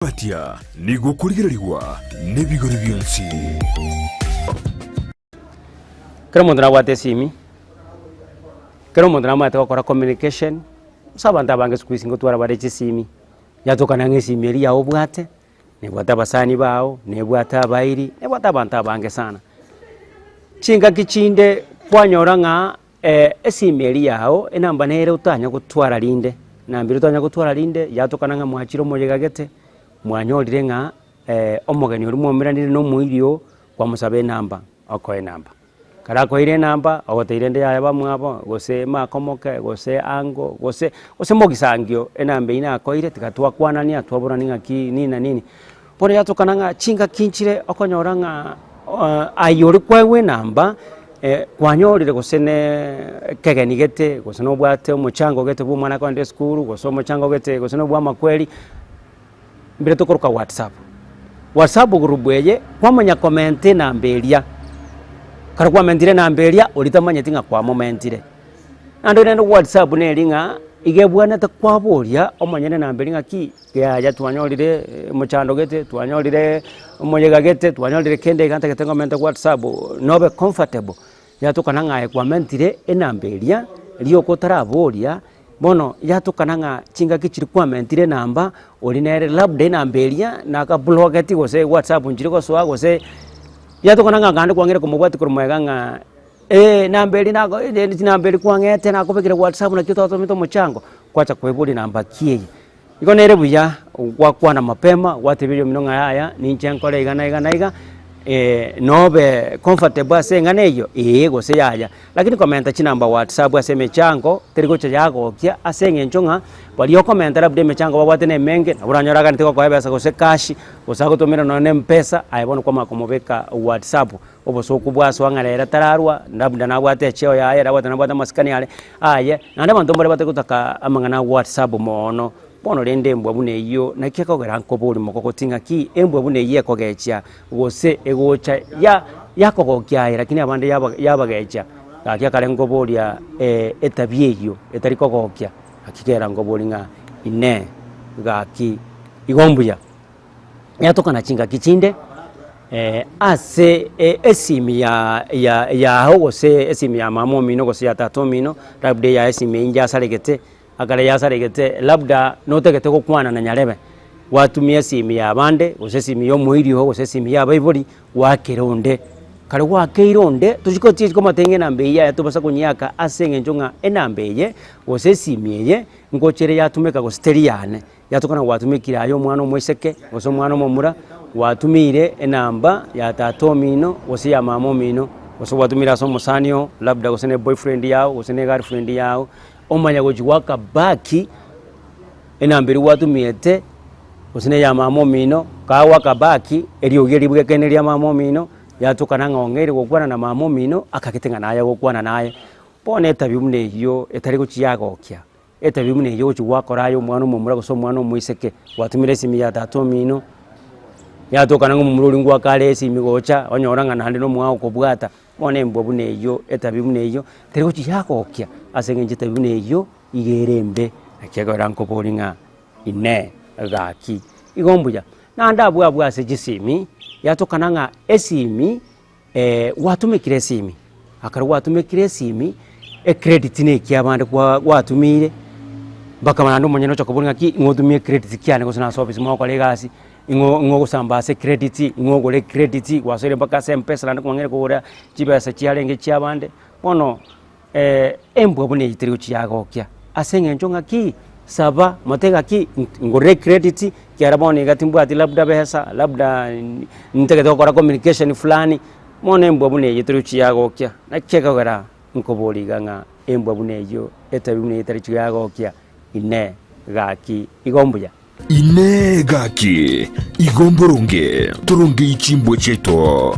Kobwatia nigo okorigererigwa nebigori bionsi. Kera omonto nabwate esimi, kera omonto namanyete gokora communication, ase abanto abange siku hizi ngotwara bare chisimi, yatokana ng'a esimi eria yago obwate, nebwate abasani bago, nebwate abairi, nebwate abanto abange sana. Chingaki chinde kwanyora ng'a Esimi eria yao enamba nere otanya gotwara rinde, enamba eria otanya gotwara rinde yatokana ng'a mwachire omoyega gete, mwanyorire ng'a omogeni oria mwaumeranire na omoiri oo, kwamosaba enamba, okoa enamba. Ekero akoeire enamba, ogotebi rende yaya bamwabo, gose makomoke, gose ango, gose gose mogisangio, enamba eywo nakoeire tiga twakwanania twaborania ng'aki nini na nini. Bono yatokana ng'a chingaki nchire okonyora ng'a aye ore kwaegwa enamba, kwanyorire gose ne ekegeni gete, gose nobwate omochango gete bwa omwana akogenda esukuru, gose omochango gete gose na obwa amakweri, mbire tokoroka whatsapp. Whatsapp group eye, kwamanya komenta enamba eria, ekero kwamentire enamba eria, oria tamanyeti ng'a kwamomentire. Naende rende whatsapp neri ng'a, iga ebwanete kwaboria omonyene enamba eria ng'aki. Yaya twanyorire omochando gete, twanyorire omoyega gete, twanyorire kende iga ntagete ngomente whatsapp nobe comfortable, yatokana ng'a aye kwamentire enamba eria, rioka otaraboria, bono yatokana ng'a chingaki chiria kwamentire enamba, oria nere labda enamba eria nakablogeti gose whatsapp nchiri gosoa gose, yatokana ng'a naende kwang'eire komobwatia korwa magega ng'a namba eria nako chinamba eria kwang'ete nakobekire whatsapp naki otatomete omochango, kwacha koeboria namba ki eye. Igo nere buya gwakwana mapema, gwatebia oyomino ng'a yaya ninche nkore iga na iga na iga, nobe comfortable ase eng'ana eyio, ee gose yaya. Lakini komenta chinamba whatsapp ase emechango, teri gocha yagokia ase eng'encho ng'a baria okomenta labda emechango babwate na emenge, nabo oranyore aganeti gokoa ebesa gose cash, gose agotomera nonye na mpesa, aye bono kwamanya komobeka whatsapp, obosoku bwasoa ng'a rero tararwa, labda nabwate echeo yaye, nabwate nabwate amasikani are aye. Naende abanto mbare batari gotaka amang'ana a whatsapp moono, bono rende embwa buna eyio naki ekogera nkoboria mokogoti ng'aki embwa buna eyio ekogechia gose egocha ya yakogokia aye lakini abande yaba yabagechia, gaki ekare nkoboria etabia eyio etari kogokia naki kera nkoboria ng'a inee gaki igo mbuya. Yatokana chingaki chinde ase esimi ya ya yao gose esimi ya mama omino gose ya tata omino, labda eyaye esimi eyio yasaregete, ekero yasaregete labda notagete gokwana na nyarebe, gwatumia esimi ya abande gose esimi ya omoiri oo gose esimi ya abaibori, gwakera onde. Ekero gwakeire onde, tochi gochia komotebia ng'a enamba eyio yaye tobasa konyeaka ase eng'encho ng'a enamba eye, gose esimi eye, ngocha ere yatumeka gose teri yane. Yatokana gwatumekire aye omwana omoiseke, gose omwana omomura, gwatumiire enamba ya tata omino, gose ya mama omino, gose gwatumire ase omosani oo, labda gose ne boyfriend yago, gose ne girlfriend yago, omanya gochia goaka back enamba eria gwatumiete, gose na eya mama omino, kagoaka back, eriogi ribwekaine ria mama omino, yatokana ng'a ong'eire gokwana na mama omino, akagete ng'a naye agokwana naye. Bono etabia buna eyio etari gochia yagokia. Etabia buna eyio ogochia gwakora aye omwana omomura gose omwana omoiseke, gwatumire esimi ya tata omino, yatokana ng'a omomura oria ngwaka are esimi gocha, onyora ng'a naende na omwao okobwata, bono embwa buna eyio, etabia buna eyio, teri gochia yagokia ase eng'encho etabia buna eyio, iga ere embe, naki ekogera nkoboria ng'a inee gaki igo mbuya. Naende abwo abwo ase chisimi, yatokana ng'a esimi. Gwatumekire esimi, ekero gwatumekire esimi, ecredit na ekia abande kwa gwatumiire, mpaka naende omonyene ocha koboria ng'aki ng'o otumia ecredit kiane gose nase ofisi mogokora egasi, ing'o ing'o ogosamba ase ecredit, ing'o ogora ecredit, gwasoire mpaka ase mpesa naende kwang'eire kogora chibesa chiarenge chia abande, bono. Embwa buna eyio teri gochia yagokia, ase eng'encho ng'aki, saba mote gaki ngorere ecredit, ekiagera bono iga timbwati labda besa, labda ntagete gokora communication fulani, bono embwa buna eyio teri gochia yagokia. Naki ekogera nkoboria iga ng'a embwa buna eyio, etabi buna eyio tari gochia yagokia, inee gaki igo mbuya? Inee gaki, igo mboronge torongei chimbwa chiaito.